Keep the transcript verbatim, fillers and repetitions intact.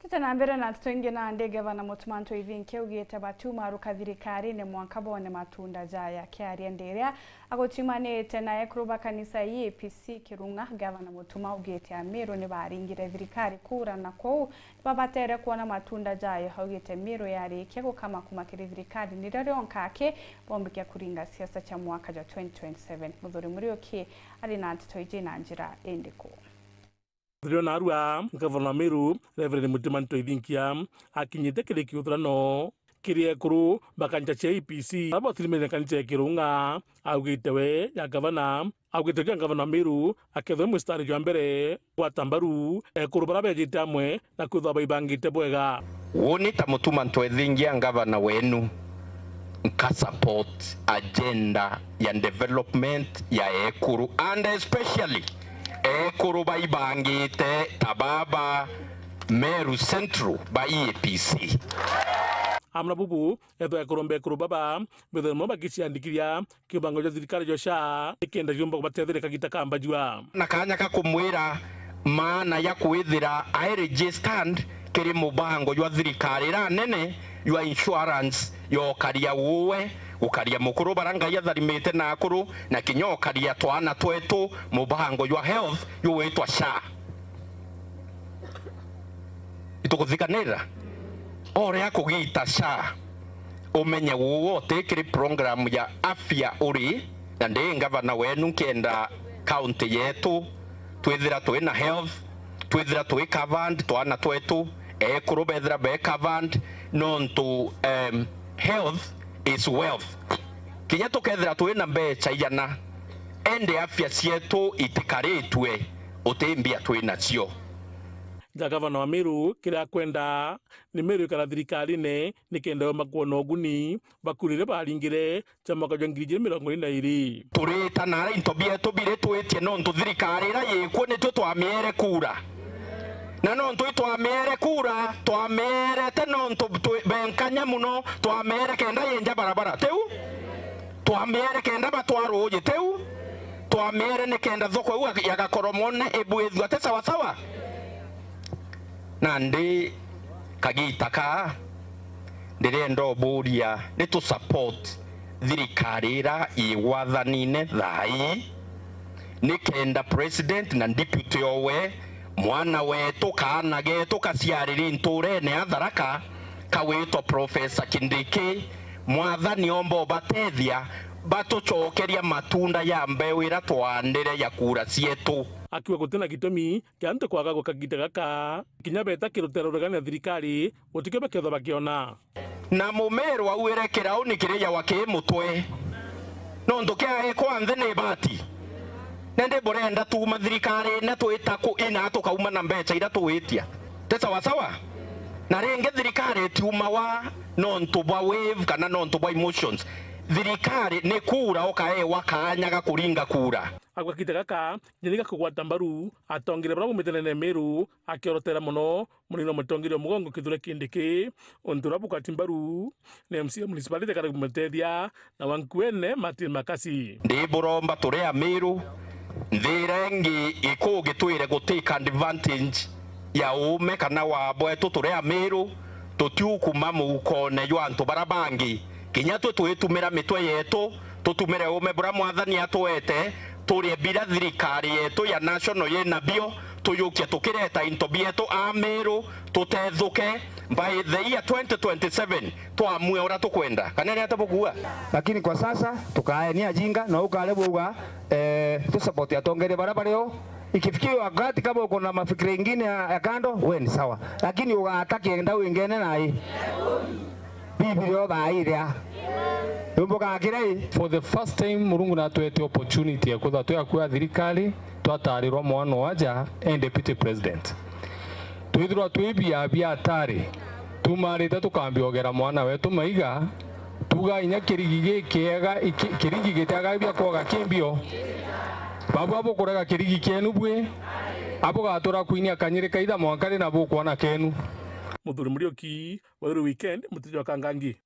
Tute na mbere na nteto ingi, nandi gavana Mutuma M'Ethingia augite batiumaruka thirikarine mwanka bone matunda jaya. Akiaria ndi iria agutimanite na ekuru ba kanisa ya E A P C Kirung'a, gavana Mutuma augite Amiru ni baringire thirikari kura na kwou ni babatere kwona matunda jayo. Augite Miru yarikia gukama kuma kiri thirikari nirio rionka aki bombikia kuringa siasa cia mwaka jwa twenty twenty-seven. Muthuri Muriuki ari na nteto iji na njira indiku? Riria narua, Ngavana wa Meru, Reverend Mutuma M'Ethingia, akinyite kiri kiuthurano kiri ekuru ba kanisa cia E A P C, aba batirimene kanisa ya Kirung'a, augite we ya gavana, augite kia Ngavana wa Meru, akethwe mustari jwa mbere gwata mbaru ekuru bara bejite amwe na kwithwa baibangite bwega. Uuni ta Mutuma M'Ethingia, ngavana wenu, nka support agenda ya development ya ekuru, and especially ekuru baibangite ta baba Meru Central ba E A P C. Amwe na bubu, ethwa ekuru mbekuru baba bethwe nimo bakiciandikithia kibango jwa thirikari jwa SHA, nikenda jumba kubatetheria kagita kamba jua. Na kanya ka kumwira maana ya kwithira ai registered kiri mubango jwa thirikari ira nene jwa insurance ya ukaria uwe, gukaria mukuru bara Ngai atharimite na akuru, na kinya ukaria twana twetu, mubango jwa health jugwitwa SHA. Itukuthikanira? Orea kugita SHA, umenye uwe uti kiri program ya afya uri, na ndi ngavana wenu, nkenda county yetu twithira twi na health, twithira twi covered, twana twetu, ekuru bethira be covered, nontu, em, health is wealth. Kinya tukethira twi na mbecha igana, ende afya cietu itikaritue, uti mbia twi nacio. Ja gavana wa Meru, kiria akwenda ni Meru ikara thirikarine nikenda yomba kwona uguni baku riria baringire ja mwaka jwa ngiri ijiri mirongo iri na iri. Turita nara into bietu biri twitie nontu thirikari ira yikuo nitwe twamiere kura. Na nontu itwamiere kura, twamierete nontu twi benkanya muno, twamiere kenda yenja barabara, tiu? Twamiere kenda batwa ruuji, tiu? Twamiere ni kenda thoko iu ya Gakoromone ibwithua, ti sawa sawa? Nandi kagita kaa, ndirenda uburia, ni tu support thirikari ira ii wathanine thaa ii, nikenda president na deputy owe, mwana wetu, kaana getu kaciariri nturene ya Tharaka, kawitwa Professor Kindiki, Mwathani omba ubatethia, batucokeria matunda ya mbeu ira twaandire ya kura cietu. Akiuga gutina gitumi kia antu kwaga guka kagita gaka, kinya beta kirutero ruregani na thirikari, gutikio bakethwa bakiona. Na mumiru auire kirauni kirijawa ki mutwe, nontu kiaekwa nthi ni ibati. Nandi burenda tuuma thirikari ina twita ku ina tukauma na mbecha ira tugwitia. Ti sawa sawa? Na ringi thirikari itiumawa nontu bwa wave kana nontu bwa emotions. Thirikari ni kura ukaewa kaanya ga kuringa kura. Agwa kagita gaka, nyeni gakugwata mbaru atongeria baria baumite nene Meru, akiorotera mono munini wa mutongeria wa mugongo Kithure Kindiki, untu uria bugwati mbaru ni M C A municipality kana kumutethia na wa Nkuene Martin Makasi. Ndiburomba turi Amiru, nthira ingi ikugi twire gutake advantage ya uume kana wa bwetu turi Amiru, tutiukuma muukone jwa antu bara bangi. Kinya twi twitumira mitwe yetu, tutumire uume buria Mwathani atwete, turie bira thirikari yetu ya national yina bio, tuyukie tukireta into bietu Amiru, tutethuke, by the year twenty twenty-seven, twamue uria tukwenda. Kana ni atia bukuuga? Lakini kwa sasa, tukaeni ajinga, na ukare buuga, eh, tu support atongeria baria bario. Ikifikia wakati kama uko na mafikira ingine ya, ya kando, we ni sawa. Lakini ugataki enda wingene nai. Biblia uthaithia. Yumbuka kirei. For the first time, Murungu natwete opportunity ya kwithirwa twi akua thirikari, twatarirwa mwana wa aja e deputy president. Twithirwa twi bia, bia atari, tumarite tukambia ogera mwana wetu maiga, tuga inya kirigi gikiega, iki-, kirigi gitiaga bia kwoga kimbio. Babu abukurega kirigi kienu bwi, abugatura kwinia kanyiri kaitha mwanka ri na bukwona kenu. Muthuri Muriuki, Waweru Weekend, Mutiji wa Kangangi.